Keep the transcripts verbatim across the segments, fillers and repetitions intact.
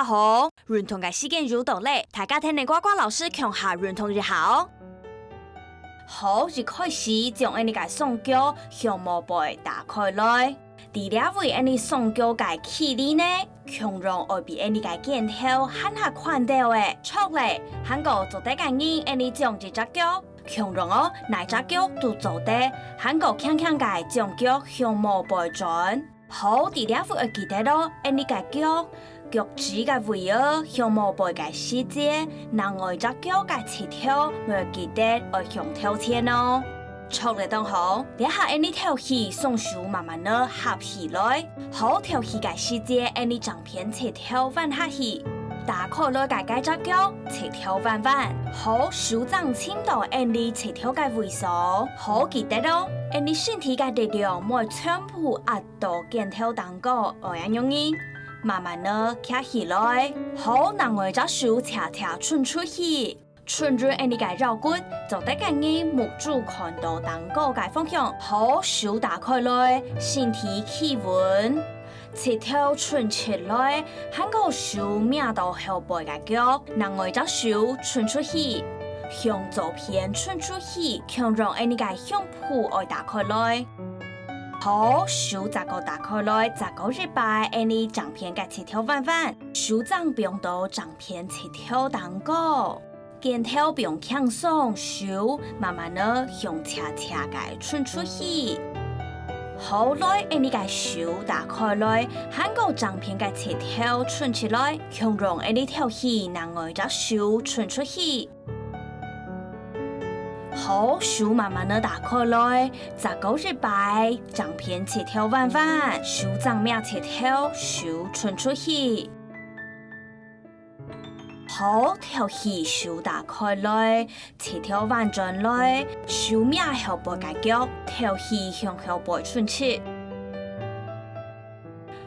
好，運動个時間又到咧，大家跈等瓜瓜老師共下運動一下哦。好，一開始將𠊎俚个雙腳向外背打開來。在這位𠊎俚雙腳个距離呢，共樣愛比𠊎俚个肩頭還較寬兜仔。著咧，還過做得个人，𠊎俚將一隻腳共樣哦，哪隻腳都做得，還過輕輕个將腳向外背轉。好，在這位愛記得哦，𠊎俚个腳、腳趾个位仔向外背个時節，另外一隻腳个膝頭愛記得愛向頭前哦。著咧當好，這下𠊎俚敨氣，雙手慢慢仔合起來。好，敨氣个時節，𠊎俚正 片膝頭彎下去，打開來个該隻腳，膝頭彎彎，好，手正尋到𠊎俚膝頭个位所。好，記得哦，𠊎俚身體个力量毋愛全部壓到肩頭頂高，愛恁樣仔，慢慢仔徛起來。好，另外一隻手斜斜伸出去， 伸直𠊎俚个腰骨，做得个人目珠看到頂高个方向，好，手打開來，身體企穩。膝頭伸直來，還過手摸到後背个腳，另外一隻手伸出去，向左片伸出去，共樣𠊎俚个胸脯愛打開來。好，手再過打開來，再過一擺，𠊎俚正片个膝頭彎彎，手正放到正片膝頭頂高。 肩頭放輕鬆，手慢慢仔向斜斜个伸出去。好，來，𠊎俚个手打開來，還過正片个膝頭伸直來，共樣𠊎俚敨氣，另外一隻手伸出去。好，手慢慢仔打開來，再過一擺，正片膝頭彎彎，手正摸膝頭，手伸出去。 好，敨氣手打開來，膝頭彎轉來，手摸後背个腳，敨氣向後背伸直。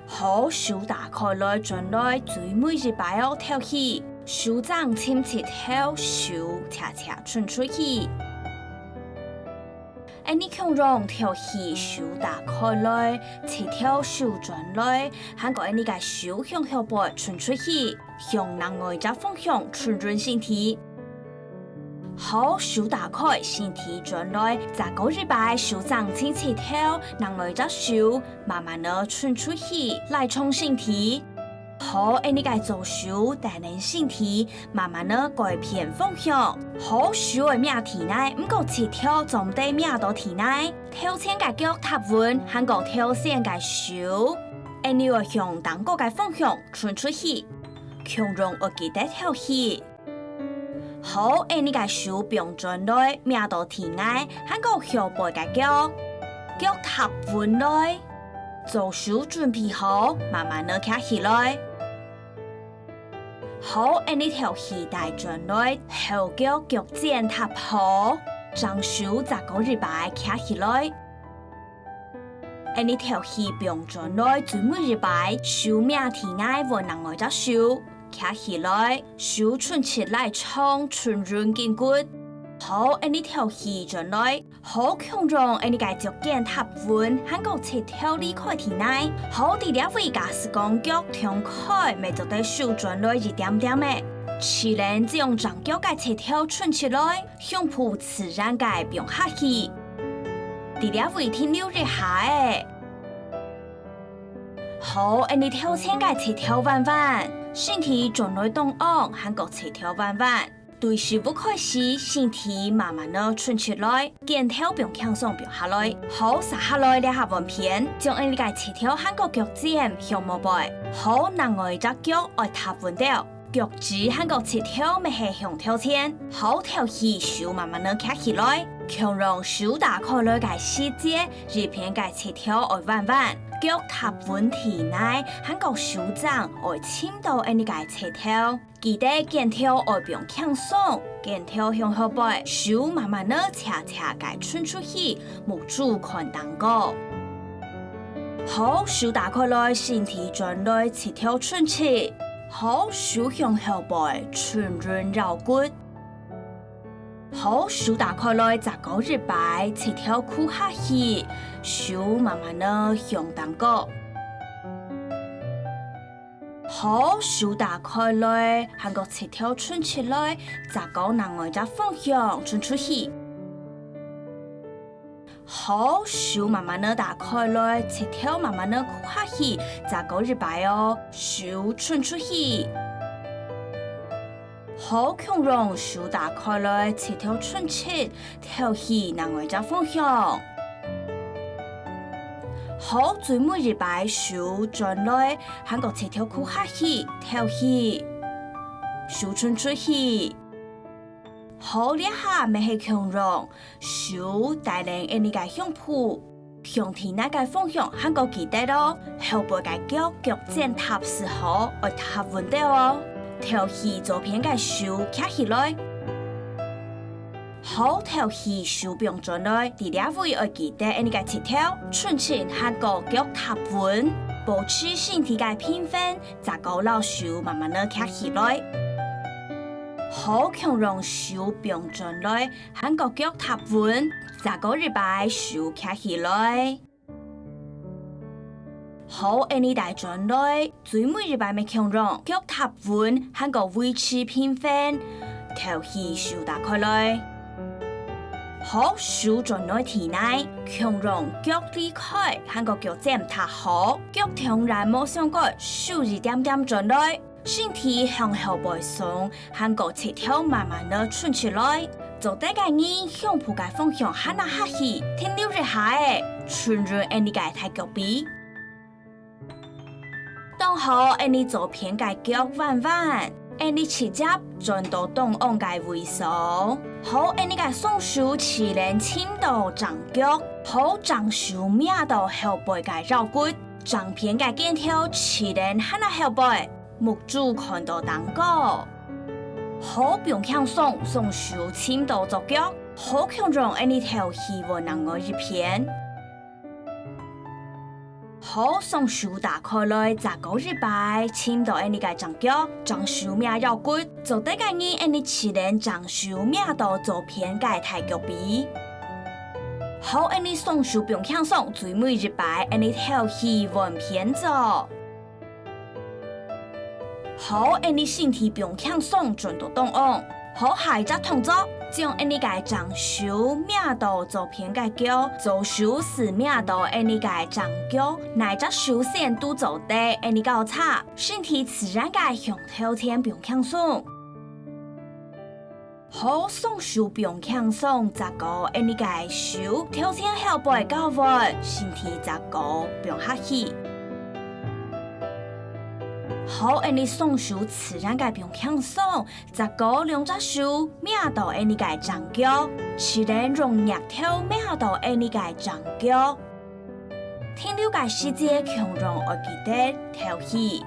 好，手打開來轉來，最尾一擺哦，敨氣，手正尋膝頭，手斜斜伸出去。 𠊎俚共樣敨氣手打開來，膝頭手轉來，還過𠊎俚个手向後背伸出去，向另外一隻方向伸直身體。好，手打開，身體轉來，再過一擺，手正尋膝頭，另外一隻手慢慢仔伸出去，拉長身體。 好，𠊎俚个左手帶領身體，慢慢仔改變方向。好，手愛摸地泥，毋過膝頭做毋得摸到地泥。頭前个腳踏穩，還過頭前个手。𠊎俚愛向頂高个方向伸出去，共樣愛記得敨氣。 好，𠊎俚个手放轉來，摸到地泥，還過後背个腳，腳踏穩來，左手準備好，慢慢仔徛起來。好，𠊎俚敨氣帶轉來，後腳腳尖踏好，正手再過一擺徛起來。 𠊎俚敨氣放轉來，最尾一擺，手摸地泥換另外一隻手，徛起來，手伸直拉長，伸直筋骨。好，𠊎俚敨氣轉來，好，共樣𠊎俚个腳尖踏穩，還過膝頭離開地泥。好，在這位假使講腳張開，乜做得手轉來一點點仔。試等將正腳个膝頭伸直來，胸脯自然个放下去。 在這位停留一下仔。好，𠊎俚頭前个膝頭彎彎，身體轉來中央，還過膝頭彎彎。對十五開始，身體慢慢仔伸直來，肩頭放輕鬆放下來。好，續下來這下換片，將𠊎俚个膝頭還過腳尖向外背。好，另外一隻腳愛踏穩兜。 腳趾還過膝頭乜係向頭前，好，敨氣手慢慢仔徛起來，共樣手打開來个時節，一片个膝頭愛彎彎，腳踏穩地泥，還過手掌愛尋到𠊎俚个膝頭。記得肩頭愛放輕鬆，肩頭向後背，手慢慢仔斜斜个伸出去，目珠看頂高。 好，手打開來，身體轉來，膝頭伸直。好，手向後背，伸直腰骨。好，手打開來，再過一擺，膝頭跍下去，手慢慢仔向頂高。好，手打開來，還過膝頭伸出來，再過另外一隻方向伸出去。好，手慢慢仔打開來，膝頭慢慢仔跍下去，再過一擺哦，手伸出去。 好，共樣手打開來，膝頭伸直，敨氣另外一隻方向。好，最尾一擺手轉來，還過膝頭跍下去，敨氣，手伸出去。好，這下乜係共樣，手帶領𠊎俚个胸脯， 向地泥个方向還過記得哦，後背个腳腳尖踏實好，愛踏穩兜哦。敨氣，左片个手擎起來。好，敨氣，手放轉來，在這位愛記得𠊎俚个膝頭伸直還過腳踏穩，保持身體个平衡，再過摎手慢慢仔擎起來。好，共樣手放轉來， 還過腳踏穩，再過一擺手擎起來。好，𠊎俚帶轉來，最尾一擺乜共樣，腳踏穩，還過維持平衡，敨氣手打開來。好，手轉來地泥，共樣腳離開，還過腳尖踏好，腳當然無相干，手一點點轉來。 身體向後背送，還過膝頭慢慢仔伸出來。做得个人，胸脯个方向還過下去，停留一下仔，伸直𠊎俚个大腳髀。當好，𠊎俚左片个腳彎彎，𠊎俚直接轉到中央个位所。好，𠊎俚个雙手直等尋到正腳，好，正手摸到後背个腰骨，正片个肩頭直等還過後背。 目珠看到頂高。好，放輕鬆，雙手尋到左腳，好，共樣𠊎俚敨氣換另外一片。好，雙手打開來，再過一擺，尋到𠊎俚个正腳，正手摸腰骨，做得个人𠊎俚直等正手摸到左片个大腳髀。好，𠊎俚雙手放輕鬆，最尾一擺，𠊎俚敨氣換片做。 好，𠊎俚身體放輕鬆，轉到中央。好，下一隻動作，將𠊎俚个正手摸到左片个腳，左手就摸到𠊎俚个正腳，哪隻手先都做得，𠊎俚交叉，身體自然个向頭前放輕鬆。 好，雙手放輕鬆，再過𠊎俚个手頭前後背交換，身體再過放下去。好，𠊎俚雙手自然个放輕鬆，再過兩隻手摸到𠊎俚个正腳，直等用額頭摸到𠊎俚个正腳。停留个時節共樣愛記得敨氣。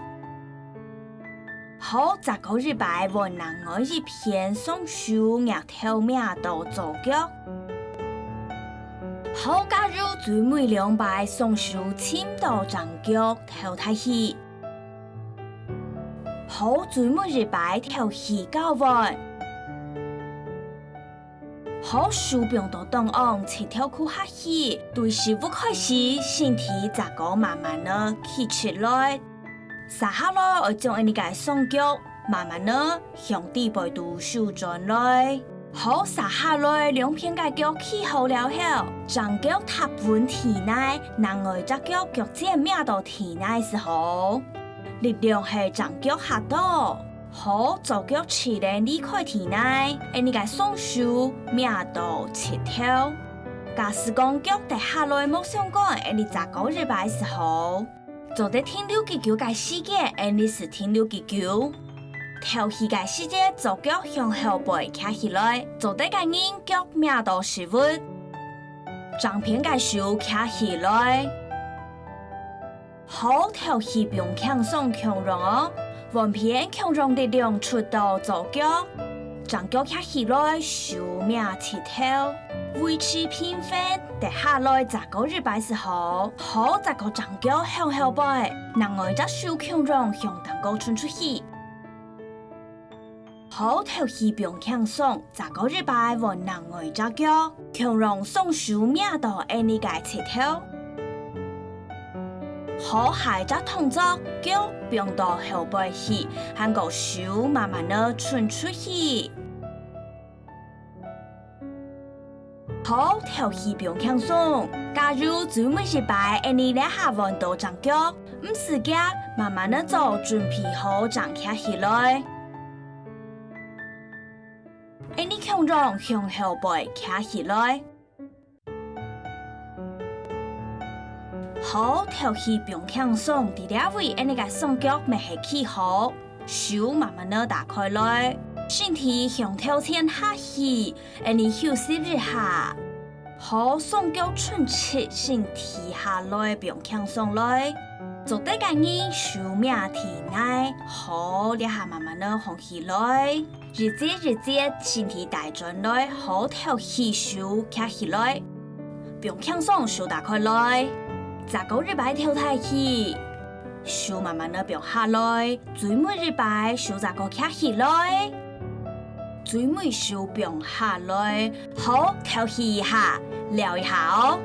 好，再過一擺換另外一片，雙手額頭摸到左腳。好，加油，最尾兩擺雙手尋到正腳，敨大氣。好，最尾一擺敨氣交換。 好，手放到中央，膝頭跍下去，對屎朏開始，身體再過慢慢仔企直來。續下來愛將𠊎俚个雙腳慢慢仔向底背肚收轉來。好，續下來兩片个腳企好了後，正腳踏穩地泥，另外一隻腳腳尖摸到地泥就好。力量係正腳下肚。 好，左腳直等離開地泥，𠊎俚个雙手摸到膝頭。假使講腳跌下來無相關，𠊎俚再過一擺就好。做得停留幾久个時間，𠊎俚就停留幾久。敨氣个時節，左腳向後背擎起來，做得个人腳摸到屎朏。正片个手擎起來。 好，敨氣放輕鬆共樣哦，換片共樣力量出到左腳，正腳擎起來，手摸膝頭，維持平衡，跌下來再過一擺就好。好，再過正腳向後背，另外一隻手共樣向頂高伸出去。 好，敨氣放輕鬆，再過一擺換另外一隻腳，共樣雙手摸到𠊎俚个膝頭。好，下一隻動作，腳放到後背去，還過手慢慢仔伸出去。好，敨氣放輕鬆。假如最尾一擺，𫣆俚這下換到正腳，毋使遽，慢慢仔做，準備好正徛起來。𫣆俚共樣向後背徛起來。 好，敨氣放輕鬆，在這位，𫣆俚个雙腳乜係企好，手慢慢仔打開來，身體向頭前下去，𫣆俚休息一下。好，雙腳伸直，身體下來，放輕鬆來。做得个人手摸地泥，好，這下慢慢仔䟘起來。 一節一節，身體帶轉來，好，敨氣手徛起來，放輕鬆手打開來，再過一擺敨大氣，手慢慢仔放下來，最尾一擺手再過徛起來，最尾手放下來，好，敨氣一下，尞一下哦。